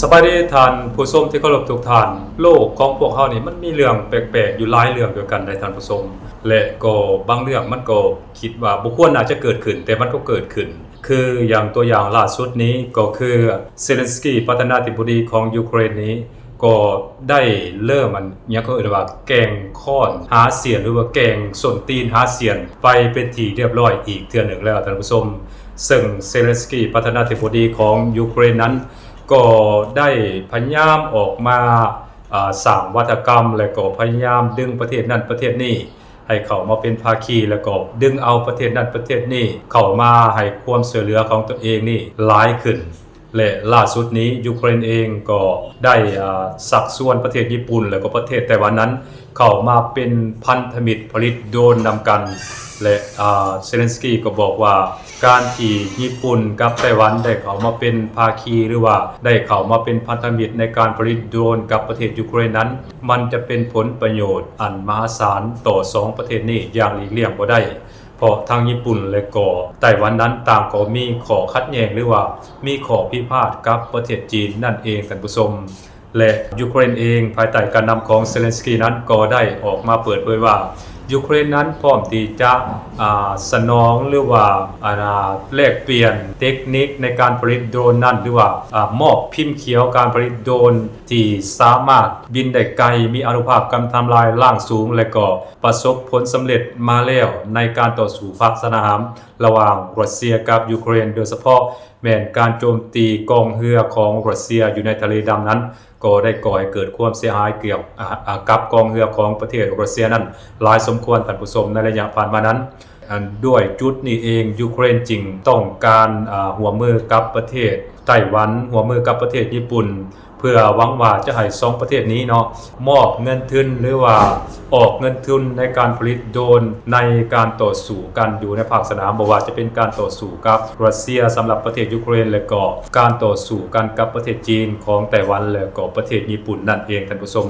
ສະບາຍດີທ່ານຜູ້ຊົມທີ່ເຄົາລົບທຸກທ່ານ. ໂລກຂອງພວກເຮົານີ້ມັນມີເລື່ອງແປກໆຢູ່ຫຼາຍເລື່ອງດ້ວຍກັນເດ້ທ່ານຜູ້ຊົມ ແລະກໍບາງເລື່ອງມັນກໍຄິດວ່າບໍ່ຄວນໜ້າຈະເກີດຂຶ້ນ ແຕ່ມັນກໍເກີດຂຶ້ນ. ຄືຢ່າງຕົວຢ່າງລ່າສຸດນີ້ກໍຄື ເຊເລັນສກີ ປະທານາທິບໍດີຂອງຢູເຄຣນນີ້ ກໍໄດ້ເລີ່ມ ອັນຫຍັງເຂົາເອີ້ນວ່າແກ່ງຄ້ອນຫາສຽນ ຫຼືວ່າແກ່ງສົ້ນຕີນຫາສຽນໄປເປັນທີ່ຮຽບຮ້ອຍອີກເທື່ອໜຶ່ງແລ້ວທ່ານຜູ້ຊົມ. ເຊິ່ງເຊເລັນສກີ ປະທານາທິບໍດີຂອງຢູເຄຣນນັ້ນ ກໍໄດ້ພະຍາຍາມອອກມາ ອາ ສ້າງວາທະກຳ ແລະກໍພະຍາຍາມດຶງປະເທດນັ້ນປະເທດນີ້ໃຫ້ເຂົ້າມາເປັນພາຄີ ແລະກໍດຶງເອົາປະເທດນັ້ນປະເທດນີ້ເຂົ້າມາໃຫ້ຄວາມຊ່ວຍເຫຼືອຂອງຕົນເອງນີ້ຫຼາຍຂຶ້ນ. ແລະລ່າສຸດນີ້ຢູເຄຣນເອງກໍໄດ້ ອາ ຊັກຊວນປະເທດຍີ່ປຸ່ນ ແລະກໍປະເທດໄຕ້ຫວັນນັ້ນ ເຂົ້າມາເປັນພັນທະມິດຜະລິດໂດຣນນຳກັນ ແລະ ອາ ເຊເລັນສກີກໍບອກວ່າ ການທີ່ຍີ່ປຸ່ນກັບໄຕ້ຫວັນໄດ້ເຂົ້າມາເປັນພາຄີ ຫຼືວ່າໄດ້ເຂົ້າມາເປັນພັນທະມິດໃນການຜະລິດໂດຣນກັບປະເທດຢູເຄຣນນັ້ນ ມັນຈະເປັນຜົນປະໂຫຍດອັນມະຫາສານຕໍ່ສອງປະເທດນີ້ຢ່າງຫຼີກລ່ຽງບໍ່ໄດ້ ເພາະທັງຍີ່ປຸ່ນ ແລະກໍໄຕ້ຫວັນນັ້ນ ຕ່າງກໍມີຂໍ້ຂັດແຍ່ງ ຫຼືວ່າມີຂໍ້ພິພາດກັບປະເທດຈີນນັ້ນເອງທ່ານຜູ້ຊົມ. ແລະຢູເຄຣນເອງ ພາຍໃຕ້ການນຳຂອງເຊເລັນສກີນັ້ນ ກໍໄດ້ອອກມາເປີດເຜີຍວ່າ ຢູເຄຣນນັ້ນພ້ອມທີ່ຈະ ອາ ສະໜອງ ຫຼືວ່າ ອາ ແລກປ່ຽນເຕັກນິກໃນການຜະລິດໂດຣນນັ້ນ ຫຼືວ່າ ອາ ມອບພິມຂຽວການຜະລິດໂດຣນທີ່ສາມາດບິນໄດ້ໄກ, ມີອານຸພາບການທຳລາຍລ້າງສູງ ແລະກໍປະສົບຜົນສຳເລັດມາແລ້ວໃນການຕໍ່ສູ້ພາກສະໜາມ ລະຫວ່າງຣັດເຊຍກັບຢູເຄຣນ, ໂດຍສະເພາະແມ່ນການໂຈມຕີກອງເຮືອຂອງຣັດເຊຍຢູ່ໃນທະເລດຳນັ້ນ ກໍໄດ້ກໍ່ໃຫ້ເກີດຄວາມເສຍຫາຍກ່ຽວ ອາ ອາ ກັບກອງເຮືອຂອງປະເທດຣັດເຊຍນັ້ນຫຼາຍສົມຄວນ, ທ່ານຜູ້ຊົມ, ໃນໄລຍະຜ່ານມານັ້ນ. ອັນ ດ້ວຍຈຸດນີ້ເອງ, ຢູເຄຣນຈຶ່ງຕ້ອງການ, ອາ, ຮ່ວມມືກັບປະເທດໄຕ້ຫວັນ, ຮ່ວມມືກັບປະເທດຍີ່ປຸ່ນ, ເພື່ອຫວັງວ່າຈະໃຫ້ສອງປະເທດນີ້ເນາະ ມອບເງິນທຶນ ຫຼືວ່າອອກເງິນທຶນໃນການຜະລິດໂດຣນ ໃນການຕໍ່ສູ້ກັນຢູ່ໃນພາກສະໜາມ, ບໍ່ວ່າຈະເປັນການຕໍ່ສູ້ກັບຣັດເຊຍສຳລັບປະເທດຢູເຄຣນ ແລະກໍການຕໍ່ສູ້ກັນກັບປະເທດຈີນຂອງໄຕ້ຫວັນ ແລະກໍປະເທດຍີ່ປຸ່ນນັ້ນເອງ, ທ່ານຜູ້ຊົມ.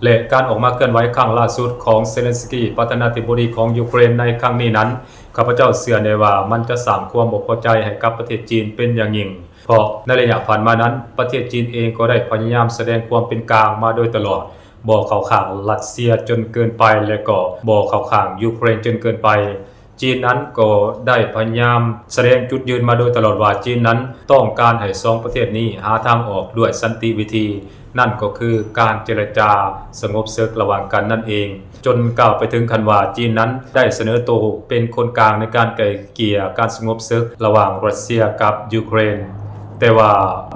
ແລະ ການອອກມາເຄື່ອນໄຫວຄັ້ງລ່າສຸດຂອງເຊເລັນສກີ ປະທານາທິບໍດີຂອງຢູເຄຣນໃນຄັ້ງນີ້ນັ້ນ, ຂ້າພະເຈົ້າເຊື່ອແນ່ວ່າມັນຈະສ້າງຄວາມບໍ່ພໍໃຈໃຫ້ກັບປະເທດຈີນເປັນຢ່າງຍິ່ງ, ເພາະໃນໄລຍະຜ່ານມານັ້ນ ປະເທດຈີນເອງກໍໄດ້ພະຍາຍາມສະແດງຄວາມເປັນກາງມາໂດຍຕະຫຼອດ, ບໍ່ເຂົ້າຂ້າງຣັດເຊຍຈົນເກີນໄປ ແລະກໍບໍ່ເຂົ້າຂ້າງຢູເຄຣນຈົນເກີນໄປ. ຈີນນັ້ນກໍໄດ້ພະຍາຍາມສະແດງຈຸດຢືນມາໂດຍຕະຫຼອດວ່າ ຈີນນັ້ນຕ້ອງການໃຫ້ສອງປະເທດນີ້ຫາທາງອອກດ້ວຍສັນຕິວິທີ, ນັ້ນກໍຄືການເຈລະຈາສະຫງົບເສິກລະຫວ່າງກັນນັ້ນເອງ, ຈົນກ່າວໄປເຖິງຂັ້ນວ່າ ຈີນນັ້ນໄດ້ສະເໜີໂຕເປັນຄົນກາງໃນການໄກ່ເກ່ຍການສະຫງົບເສິກລະຫວ່າງຣັດເຊຍກັບຢູເຄຣນ. ແຕ່ວ່າ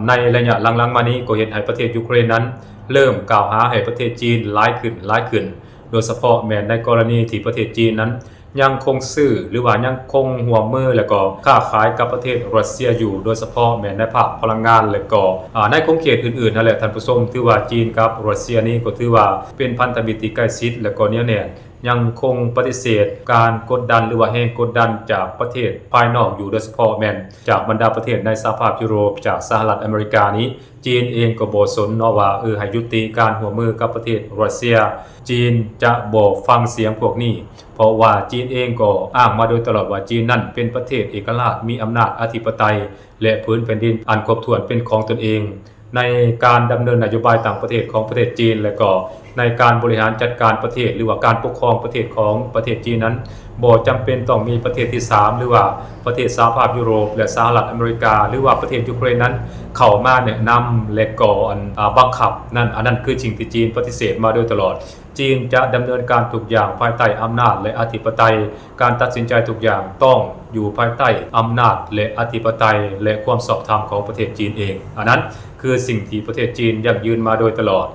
ໃນໄລຍະຫຼັງໆມານີ້ ກໍເຮັດໃຫ້ປະເທດຢູເຄຣນນັ້ນເລີ່ມກ່າວຫາໃຫ້ປະເທດຈີນຫຼາຍຂຶ້ນ, ຫຼາຍຂຶ້ນ, ໂດຍສະເພາະແມ່ນໃນກໍລະນີທີ່ປະເທດຈີນນັ້ນ ຍັງຄົງຊື້ ຫຼືວ່າຍັງຄົງຮ່ວມມື ແລະກໍຄ້າຂາຍກັບປະເທດຣັດເຊຍຢູ່, ໂດຍສະເພາະແມ່ນໃນພາກພະລັງງານ ແລະກໍ ອາ ໃນຂົງເຂດອື່ນໆຫັ້ນແຫຼະທ່ານຜູ້ຊົມ. ຖືວ່າຈີນກັບຣັດເຊຍນີ້ກໍຖືວ່າເປັນພັນທະມິດທີ່ໃກ້ຊິດ ແລະກໍໜຽວແໜ້ນ, ຍັງຄົງປະຕິເສດການກົດດັນ ຫຼືວ່າແຮງກົດດັນຈາກປະເທດພາຍນອກຢູ່, ໂດຍສະເພາະແມ່ນຈາກບັນດາປະເທດໃນສະຫະພາບຢູໂຣບ, ຈາກສະຫະລັດອາເມລິການີ້. ຈີນເອງກໍບໍ່ສົນເນາະວ່າ ເອີ ໃຫ້ຍຸຕິການຮ່ວມມືກັບປະເທດຣັດເຊຍ, ຈີນຈະບໍ່ຟັງສຽງພວກນີ້, ເພາະວ່າຈີນເອງກໍອ້າງມາໂດຍຕະຫຼອດວ່າ ຈີນນັ້ນເປັນປະເທດເອກະລາດ, ມີອຳນາດອະທິປະໄຕ ແລະ ພື້ນແຜ່ນດິນອັນຄົບຖ້ວນເປັນຂອງຕົນເອງ. ໃນການດຳເນີນນະໂຍບາຍຕ່າງປະເທດຂອງປະເທດຈີນ ແລະ ກໍໃນການບໍລິຫານຈັດການປະເທດ ຫຼືວ່າການປົກຄອງປະເທດຂອງປະເທດຈີນນັ້ນ ບໍ່ຈຳເປັນຕ້ອງມີປະເທດທີສາມ ຫຼືວ່າປະເທດສະຫະພາບຢູໂຣບ ແລະ ສະຫະລັດອາເມລິກາ ຫຼືວ່າປະເທດຢູເຄຣນນັ້ນເຂົ້າມາແນະນຳ ແລະ ກໍ ອັນ ອາ ບັງຄັບນັ້ນ. ອັນນັ້ນຄືສິ່ງທີ່ຈີນປະຕິເສດມາໂດຍຕະຫຼອດ. ຈີນຈະດຳເນີນການທຸກຢ່າງພາຍໃຕ້ອຳນາດ ແລະ ອະທິປະໄຕ, ການຕັດສິນໃຈທຸກຢ່າງຕ້ອງຢູ່ພາຍໃຕ້ອຳນາດ ແລະ ອະທິປະໄຕ ແລະ ຄວາມຊອບທຳຂອງປະເທດຈີນເອງ. ອັນນັ້ນຄືສິ່ງທີ່ປະເທດຈີນຢັ້ງຢືນມາໂດຍຕະຫຼອດ.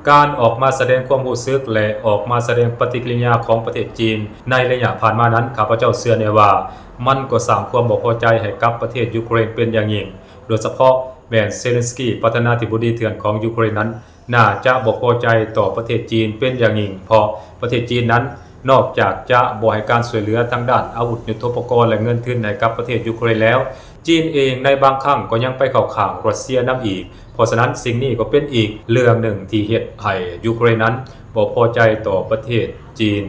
ການອອກມາສະແດງຄວາມຮູ້ສຶກ ແລະ ອອກມາສະແດງປະຕິກິລິຍາຂອງປະເທດຈີນໃນໄລຍະຜ່ານມານັ້ນ, ຂ້າພະເຈົ້າເຊື່ອແນ່ວ່າມັນກໍສ້າງຄວາມບໍ່ພໍໃຈໃຫ້ກັບປະເທດຢູເຄຣນເປັນຢ່າງຍິ່ງ, ໂດຍສະເພາະແມ່ນເຊເລັນສກີ ປະທານາທິບໍດີເຖື່ອນຂອງຢູເຄຣນນັ້ນ ໜ້າຈະບໍ່ພໍໃຈຕໍ່ປະເທດຈີນເປັນຢ່າງຍິ່ງ, ເພາະປະເທດຈີນນັ້ນ ນອກຈາກຈະບໍ່ໃຫ້ການຊ່ວຍເຫຼືອທາງດ້ານອາວຸດຍຸດໂທປະກອນ ແລະ ເງິນທຶນໃຫ້ກັບປະເທດຢູເຄຣນແລ້ວ, ຈີນເອງໃນບາງຄັ້ງກໍຍັງໄປເຂົ້າຂ້າງຣັດເຊຍນຳອີກ. ເພາະສະນັ້ນ, ສິ່ງນີ້ກໍເປັນອີກເລື່ອງໜຶ່ງທີ່ເຮັດໃຫ້ຢູເຄຣນນັ້ນບໍ່ພໍໃຈຕໍ່ປະເທດຈີນ.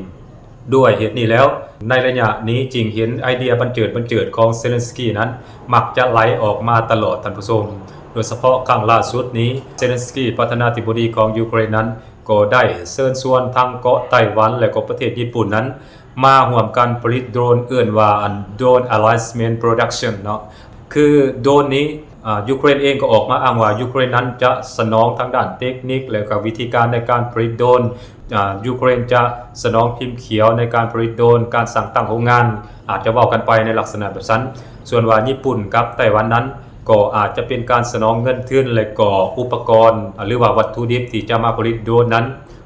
ດ້ວຍເຫດນີ້ແລ້ວ, ໃນໄລຍະນີ້ຈຶ່ງເຫັນໄອເດຍບັນເຈີດບັນເຈີດຂອງເຊເລັນສກີນັ້ນ ມັກຈະໄຫຼອອກມາຕະຫຼອດ, ທ່ານຜູ້ຊົມ. ໂດຍສະເພາະຄັ້ງລ່າສຸດນີ້, ເຊເລັນສກີປະທານາທິບໍດີຂອງຢູເຄຣນນັ້ນ ກໍໄດ້ເຊີນຊວນທັງເກາະໄຕ້ຫວັນ ແລະ ກໍປະເທດຍີ່ປຸ່ນນັ້ນ ມາຮ່ວມກັນຜະລິດໂດຣນ ເອີ້ນວ່າ ອັນ Drone Alignment Production ເນາະ. ຄືໂດຣນນີ້ ອາ ຢູເຄຣນເອງກໍອອກມາອ້າງວ່າ ຢູເຄຣນນັ້ນຈະສະໜອງທາງດ້ານເຕັກນິກ ແລະ ກໍວິທີການໃນການຜະລິດໂດຣນ, ອາ ຢູເຄຣນຈະສະໜອງພິມຂຽວໃນການຜະລິດໂດຣນ, ການສ້າງຕັ້ງໂຮງງານ, ອາດຈະເວົ້າກັນໄປໃນລັກສະນະແບບຊັ້ນ. ສ່ວນວ່າຍີ່ປຸ່ນກັບໄຕ້ຫວັນນັ້ນ ກໍອາດຈະເປັນການສະໜອງເງິນທຶນ ແລະ ກໍອຸປະກອນ ຫຼືວ່າວັດຖຸດິບທີ່ຈະມາຜະລິດໂດຣນນັ້ນ.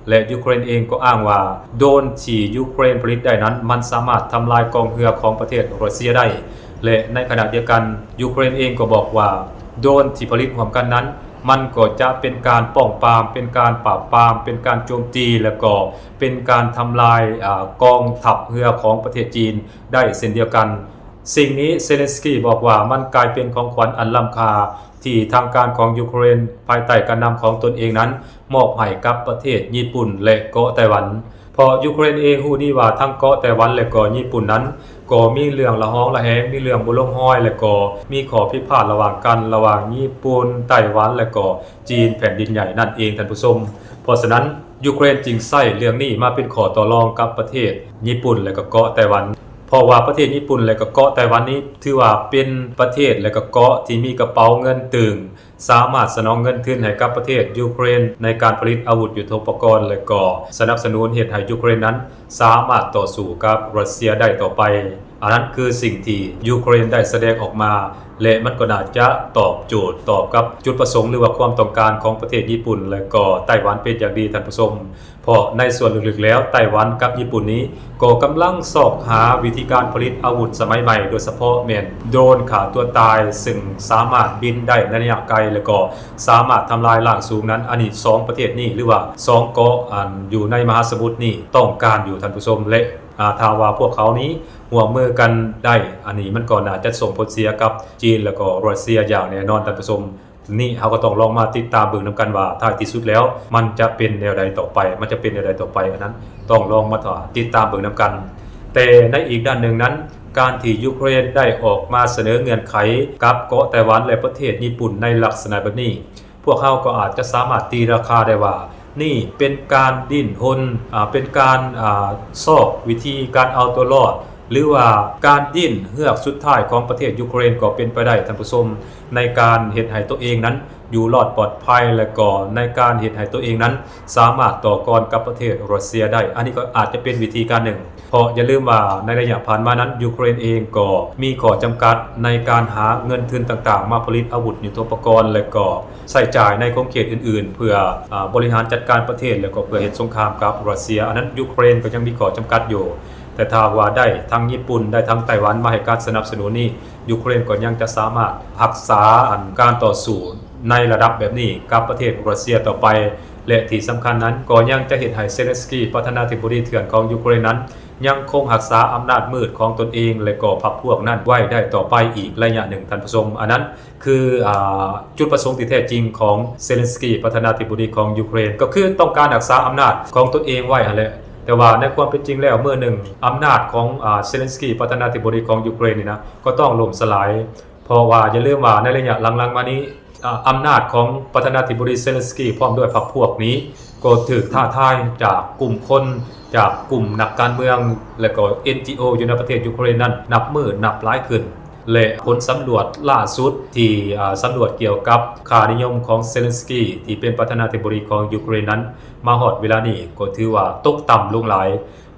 ແລະ ຢູເຄຣນເອງກໍອ້າງວ່າ ໂດຣນທີ່ຢູເຄຣນຜະລິດໄດ້ນັ້ນ ມັນສາມາດທຳລາຍກອງເຮືອຂອງປະເທດຣັດເຊຍໄດ້ ແລະ ໃນຂະນະດຽວກັນ ຢູເຄຣນເອງກໍບອກວ່າ ໂດຣນທີ່ຜະລິດຮ່ວມກັນນັ້ນ ມັນກໍຈະເປັນການປ້ອງປາມ, ເປັນການປາບປາມ, ເປັນການໂຈມຕີ ແລະ ກໍເປັນການທຳລາຍ ອາ ກອງທັບເຮືອຂອງປະເທດຈີນໄດ້ເຊັ່ນດຽວກັນ. ສິ່ງນີ້ເຊເລັນສກີບອກວ່າ ມັນກາຍເປັນຂອງຂວັນອັນລ້ຳຄ່າ ທີ່ທາງການຂອງຢູເຄຣນ ພາຍໃຕ້ການນຳຂອງຕົນເອງນັ້ນ ມອບໃຫ້ກັບປະເທດຍີ່ປຸ່ນ ແລະ ເກາະໄຕ້ຫວັນ. ເພາະຢູເຄຣນເອງຮູ້ດີວ່າ ທັງເກາະໄຕ້ຫວັນ ແລະ ກໍຍີ່ປຸ່ນນັ້ນ ກໍມີເລື່ອງລະຫອງລະແຫງ, ມີເລື່ອງບໍ່ລົງຮອຍ ແລະ ກໍມີຂໍ້ຜິດພາດລະຫວ່າງກັນ ລະຫວ່າງຍີ່ປຸ່ນ, ໄຕ້ຫວັນ ແລະ ກໍຈີນແຜ່ນດິນໃຫຍ່ນັ້ນເອງ, ທ່ານຜູ້ຊົມ. ເພາະສະນັ້ນ ຢູເຄຣນຈຶ່ງໃຊ້ເລື່ອງນີ້ມາເປັນຂໍ້ຕໍ່ລອງກັບປະເທດຍີ່ປຸ່ນ ແລະ ກໍເກາະໄຕ້ຫວັນ. ເພາະວ່າປະເທດຍີ່ປຸ່ນ ແລະ ກໍເກາະໄຕ້ຫວັນນີ້ ຖືວ່າເປັນປະເທດ ແລະ ກໍເກາະທີ່ມີກະເປົາເງິນຕຶງ, ສາມາດສະໜອງເງິນທຶນໃຫ້ກັບປະເທດຢູເຄຣນໃນການຜະລິດອາວຸດຍຸດໂທປະກອນ ແລະ ກໍສະໜັບສະໜູນເຮັດໃຫ້ຢູເຄຣນນັ້ນສາມາດຕໍ່ສູ້ກັບຣັດເຊຍໄດ້ຕໍ່ໄປ. ອັນນັ້ນຄືສິ່ງທີ່ຢູເຄຣນໄດ້ສະແດງອອກມາ ແລະ ມັນກໍໜ້າຈະຕອບໂຈດ, ຕອບກັບຈຸດປະສົງ ຫຼືວ່າຄວາມຕ້ອງການຂອງປະເທດຍີ່ປຸ່ນ ແລະ ກໍໄຕ້ຫວັນເປັນຢ່າງດີ, ທ່ານຜູ້ຊົມ. ເພາະໃນສ່ວນເລິກໆແລ້ວ ໄຕ້ຫວັນກັບຍີ່ປຸ່ນນີ້ ກໍກຳລັງຊອກຫາວິທີການຜະລິດອາວຸດສະໄໝໃໝ່, ໂດຍສະເພາະແມ່ນໂດຣນຂ້າຕົວຕາຍ ຊຶ່ງສາມາດບິນໄດ້ໃນໄລຍະໄກ ແລະ ກໍສາມາດທຳລາຍລ້າງສູງນັ້ນ. ອັນນີ້ສອງປະເທດນີ້ ຫຼືວ່າສອງເກາະອັນຢູ່ໃນມະຫາສະໝຸດນີ້ຕ້ອງການຢູ່, ທ່ານຜູ້ຊົມ. ແລະ ອາ ຖ້າວ່າພວກເຂົານີ້ຮ່ວມມືກັນໄດ້, ອັນນີ້ມັນກໍໜ້າຈະສົ່ງຜົນເສຍກັບຈີນ ແລະ ກໍຣັດເຊຍຢ່າງແນ່ນອນ, ທ່ານຜູ້ຊົມ. ນີ້ເຮົາກໍຕ້ອງລອງມາຕິດຕາມເບິ່ງນຳກັນວ່າ ທ້າຍທີ່ສຸດແລ້ວມັນຈະເປັນແນວໃດຕໍ່ໄປ, ມັນຈະເປັນແນວໃດຕໍ່ໄປ, ອັນນັ້ນຕ້ອງລອງມາຖ້າຕິດຕາມເບິ່ງນຳກັນ. ແຕ່ໃນອີກດ້ານໜຶ່ງນັ້ນ, ການທີ່ຢູເຄຣນໄດ້ອອກມາສະເໜີເງື່ອນໄຂກັບເກາະໄຕ້ຫວັນ ແລະ ປະເທດຍີ່ປຸ່ນໃນລັກສະນະແບບນີ້, ພວກເຮົາກໍອາດຈະສາມາດຕີລາຄາໄດ້ວ່າ ນີ້ເປັນການດີ້ນຮົນ, ອາ, ເປັນການ, ອາ, ຊອກວິທີການເອົາຕົວລອດ ຫຼືວ່າການດີ້ນເຮືອກສຸດທ້າຍຂອງປະເທດຢູເຄຣນກໍເປັນໄປໄດ້, ທ່ານຜູ້ຊົມ, ໃນການເຮັດໃຫ້ຕົວເອງນັ້ນຢູ່ລອດປອດໄພ ແລະ ກໍໃນການເຮັດໃຫ້ຕົວເອງນັ້ນສາມາດຕໍ່ກອນກັບປະເທດຣັດເຊຍໄດ້. ອັນນີ້ກໍອາດຈະເປັນວິທີການໜຶ່ງ, ເພາະຢ່າລືມວ່າໃນໄລຍະຜ່ານມານັ້ນ ຢູເຄຣນເອງກໍມີຂໍ້ຈຳກັດໃນການຫາເງິນທຶນຕ່າງໆມາຜະລິດອາວຸດຍຸດໂທປະກອນ ແລະ ກໍໃຊ້ຈ່າຍໃນຂົງເຂດອື່ນໆ ເພື່ອ, ອາ, ບໍລິຫານຈັດການປະເທດ ແລະ ກໍເພື່ອເຮັດສົງຄາມກັບຣັດເຊຍ. ອັນນັ້ນຢູເຄຣນກໍຍັງມີຂໍ້ຈຳກັດຢູ່. ແຕ່ຖ້າວ່າໄດ້ທັງຍີ່ປຸ່ນ ໄດ້ທັງໄຕ້ຫວັນມາໃຫ້ການສະໜັບສະໜູນນີ້, ຢູເຄຣນກໍຍັງຈະສາມາດຮັກສາອັນການຕໍ່ສູ້ໃນລະດັບແບບນີ້ກັບປະເທດຣັດເຊຍຕໍ່ໄປ. ແລະ ທີ່ສຳຄັນນັ້ນ ກໍຍັງຈະເຮັດໃຫ້ເຊເລັນສກີ ປະທານາທິບໍດີເຖື່ອນຂອງຢູເຄຣນນັ້ນ ຍັງຄົງຮັກສາອຳນາດມືດຂອງຕົນເອງ ແລະ ກໍພັກພວກນັ້ນໄວ້ໄດ້ຕໍ່ໄປອີກໄລຍະໜຶ່ງ, ທ່ານຜູ້ຊົມ. ອັນນັ້ນ ຄື, ອາ, ຈຸດປະສົງທີ່ແທ້ຈິງຂອງເຊເລັນສກີ ປະທານາທິບໍດີຂອງຢູເຄຣນ ກໍຄືຕ້ອງການຮັກສາອຳນາດຂອງຕົນເອງໄວ້ຫັ້ນແຫຼະ. ແຕ່ວ່າໃນຄວາມເປັນຈິງແລ້ວ ມື້ໜຶ່ງອຳນາດຂອງ, ອາ, ເຊເລັນສກີ ປະທານາທິບໍດີຂອງຢູເຄຣນນີ້ນະ ກໍຕ້ອງລົ້ມສະຫຼາຍ, ເພາະວ່າຢ່າລືມວ່າໃນໄລຍະຫຼັງໆມານີ້, ອາ, ອຳນາດຂອງປະທານາທິບໍດີເຊເລັນສກີ ພ້ອມດ້ວຍພັກພວກນີ້ ກໍຖືກທ້າທາຍຈາກກຸ່ມຄົນ, ຈາກກຸ່ມນັກການເມືອງ ແລະ ກໍ ເອັນ ຈີ ໂອ ຢູ່ໃນປະເທດຢູເຄຣນນັ້ນ ນັບມື້ນັບຫຼາຍຂຶ້ນ. ແລະ ຜົນສຳຫຼວດລ່າສຸດທີ່, ອາ, ສຳຫຼວດກ່ຽວກັບຄ່ານິຍົມຂອງເຊເລັນສກີ ທີ່ເປັນປະທານາທິບໍດີຂອງຢູເຄຣນນັ້ນ ມາຮອດເວລານີ້ກໍຖືວ່າຕົກຕ່ຳລົງຫຼາຍ.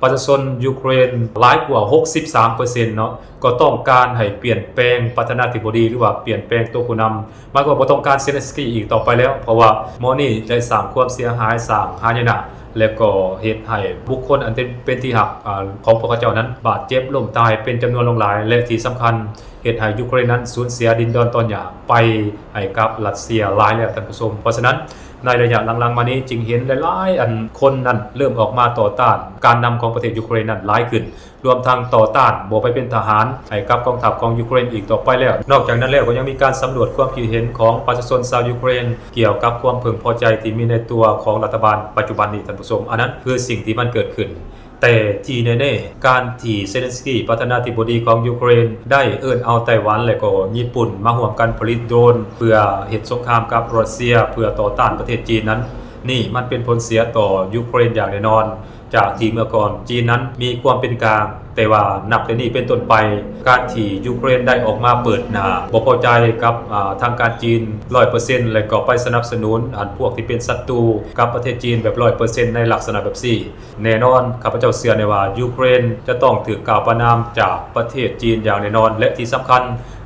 ປະຊາຊົນຢູເຄຣນຫຼາຍກວ່າຫົກສິບສາມເປີເຊັນເນາະ ກໍຕ້ອງການໃຫ້ປ່ຽນແປງປະທານາທິບໍດີ ຫຼືວ່າປ່ຽນແປງຕົວຜູ້ນຳ. ໝາຍຄວາມວ່າບໍ່ຕ້ອງການເຊເລັນສກີອີກຕໍ່ໄປແລ້ວ, ເພາະວ່າໝໍນີ້ໄດ້ສ້າງຄວາມເສຍຫາຍ, ສ້າງຫາຍະນະ ແລະ ກໍເຮັດໃຫ້ບຸກຄົນອັນເປັນ, ເປັນທີ່ຮັກ, ອາ, ຂອງພວກເຂົາເຈົ້ານັ້ນບາດເຈັບລົ້ມຕາຍເປັນຈຳນວນຫຼວງຫຼາຍ ແລະ ທີ່ສຳຄັນເຮັດໃຫ້ຢູເຄຣນນັ້ນສູນເສຍດິນດອນຕອນຫຍ້າໄປໃຫ້ກັບຣັດເຊຍຫຼາຍແລ້ວ, ທ່ານຜູ້ຊົມ. ເພາະສະນັ້ນ ໃນໄລຍະຫຼັງໆມານີ້ຈຶ່ງເຫັນຫຼາຍໆ ອັນ ຄົນນັ້ນເລີ່ມອອກມາຕໍ່ຕ້ານການນຳຂອງປະເທດຢູເຄຣນນັ້ນຫຼາຍຂຶ້ນ, ລວມທັງຕໍ່ຕ້ານບໍ່ໄປເປັນທະຫານໃຫ້ກັບກອງທັບຂອງຢູເຄຣນອີກຕໍ່ໄປແລ້ວ. ນອກຈາກນັ້ນແລ້ວ ກໍຍັງມີການສຳຫຼວດຄວາມຄິດເຫັນຂອງປະຊາຊົນຊາວຢູເຄຣນ ກ່ຽວກັບຄວາມເພິ່ງພໍໃຈທີ່ມີໃນຕົວຂອງລັດຖະບານປັດຈຸບັນນີ້, ທ່ານຜູ້ຊົມ. ອັນນັ້ນຄືສິ່ງທີ່ມັນເກີດຂຶ້ນ. ແຕ່ທີ່ແນ່ໆ ການທີ່ເຊເລັນສກີ ປະທານາທິບໍດີຂອງຢູເຄຣນ ໄດ້ເອີ້ນເອົາໄຕ້ຫວັນ ແລະກໍຍີ່ປຸ່ນມາຮ່ວມກັນຜະລິດໂດຣນ ເພື່ອເຮັດສົງຄາມກັບຣັດເຊຍ ເພື່ອຕໍ່ຕ້ານປະເທດຈີນນັ້ນ, ນີ້ມັນເປັນຜົນເສຍຕໍ່ຢູເຄຣນຢ່າງແນ່ນອນ. ຈາກທີ່ເມື່ອກ່ອນຈີນນັ້ນມີຄວາມເປັນກາງ, ແຕ່ວ່ານັບແຕ່ນີ້ເປັນຕົ້ນໄປ, ການທີ່ຢູເຄຣນໄດ້ອອກມາເປີດໜ້າບໍ່ພໍໃຈກັບ ອາ ທາງການຈີນຮ້ອຍເປີເຊັນ ແລະກໍໄປສະໜັບສະໜູນອັນພວກທີ່ເປັນສັດຕູກັບປະເທດຈີນແບບຮ້ອຍເປີເຊັນ ໃນລັກສະນະແບບນີ້, ແນ່ນອນ ຂ້າພະເຈົ້າເຊື່ອແນ່ວ່າ ຢູເຄຣນຈະຕ້ອງຖືກກ່າວປະນາມຈາກປະເທດຈີນຢ່າງແນ່ນອນ ແລະທີ່ສຳຄັນ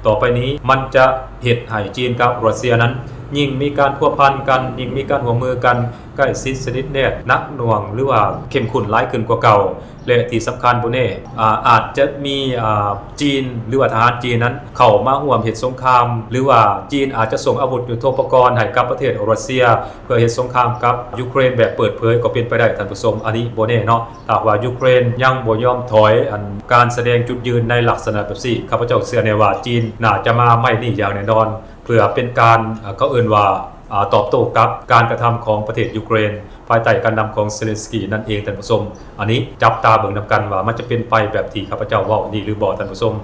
ຕໍ່ໄປນີ້ ມັນຈະເຮັດໃຫ້ຈີນກັບຣັດເຊຍນັ້ນ ຍິ່ງມີການພົວພັນກັນ, ຍິ່ງມີການຮ່ວມມືກັນ ໃກ້ຊິດສະໜິດແນບ ໜັກໜ່ວງ ຫຼືວ່າເຂັ້ມຂຸ້ນຫຼາຍຂຶ້ນກວ່າເກົ່າ ແລະທີ່ສຳຄັນບໍ່ແນ່ ອາ ອາດຈະມີ ອາ ຈີນ ຫຼືວ່າທະຫານຈີນນັ້ນເຂົ້າມາຮ່ວມເຮັດສົງຄາມ ຫຼືວ່າຈີນອາດຈະສົ່ງອາວຸດຍຸດໂທປະກອນໃຫ້ກັບປະເທດຣັດເຊຍ ເພື່ອເຮັດສົງຄາມກັບຢູເຄຣນແບບເປີດເຜີຍກໍເປັນໄປໄດ້ ທ່ານຜູ້ຊົມ. ອັນນີ້ບໍ່ແນ່ເນາະ, ຖ້າຫາກວ່າຢູເຄຣນຍັງບໍ່ຍອມຖອຍ ອັນການສະແດງຈຸດຢືນໃນລັກສະນະແບບນີ້, ຂ້າພະເຈົ້າເຊື່ອແນ່ວ່າຈີນໜ້າຈະມາໄມ້ນີ້ຢ່າງແນ່ນອນ ເພື່ອເປັນການ ເຂົາເອີ້ນວ່າ ອາ ຕອບໂຕ້ກັບການກະທຳຂອງປະເທດຢູເຄຣນ ພາຍໃຕ້ການນຳຂອງເຊເລັນສກີນັ້ນເອງ ທ່ານຜູ້ຊົມ. ອັນນີ້ຈັບຕາເບິ່ງນຳກັນວ່າມັນຈະເປັນໄປແບບທີ່ຂ້າພະເຈົ້າເວົ້ານີ້ຫຼືບໍ່ ທ່ານຜູ້ຊົມ.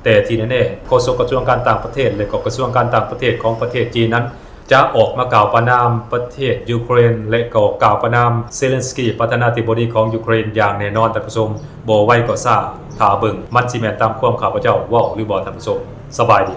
ແຕ່ທີ່ແນ່ໆ ໂຄສົກກະຊວງການຕ່າງປະເທດ ແລະກໍກະຊວງການຕ່າງປະເທດຂອງປະເທດຈີນນັ້ນ ຈະອອກມາກ່າວປະນາມປະເທດຢູເຄຣນ ແລະກໍກ່າວປະນາມເຊເລັນສກີ ປະທານາທິບໍດີຂອງຢູເຄຣນຢ່າງແນ່ນອນ ທ່ານຜູ້ຊົມ, ບໍ່ໄວກໍຊ້າ. ຖ້າເບິ່ງ ມັນຊິແມ່ນຕາມຄວາມຂ້າພະເຈົ້າເວົ້າຫຼືບໍ່ ທ່ານຜູ້ຊົມ? ສະບາຍດີ.